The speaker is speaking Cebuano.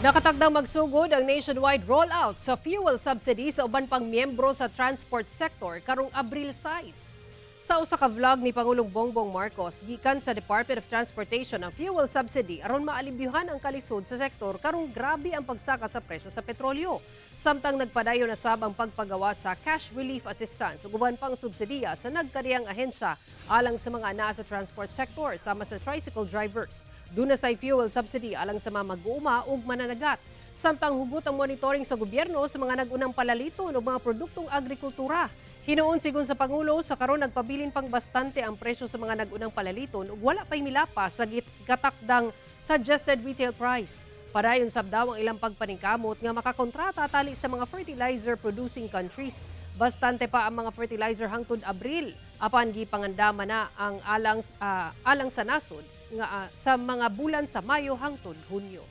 Nakatakdang magsugod ang nationwide rollout sa fuel subsidy sa uban pang miyembro sa transport sector karong Abril 6. Sa usa ka vlog ni Pangulong Bongbong Marcos, gikan sa Department of Transportation ang fuel subsidy aron maalibyuhan ang kalisod sa sektor karong grabe ang pagsaka sa presyo sa petrolyo. Samtang nagpadayon na sab ang pagpagawa sa cash relief assistance ug uban pang subsidiya sa nagkariyang ahensya alang sa mga anaa sa transport sector sama sa tricycle drivers. Duna say fuel subsidy alang sa mga mag-uuma ug mananagat. Samtang hugot ang monitoring sa gobyerno sa mga nag-unang palaliton ug mga produktong agrikultura. Hinuon, sigon sa Pangulo, sa karon nagpabilin pang bastante ang presyo sa mga nag-unang palaliton ug wala pay milapas sa gitakdang suggested retail price. Padayon sab daw ang ilang pagpaningkamot nga makakontrata tali sa mga fertilizer producing countries. Bastante pa ang mga fertilizer hangtod Abril apan gipangandama na ang alang sa nasod nga sa mga bulan sa Mayo hangtod Hunyo.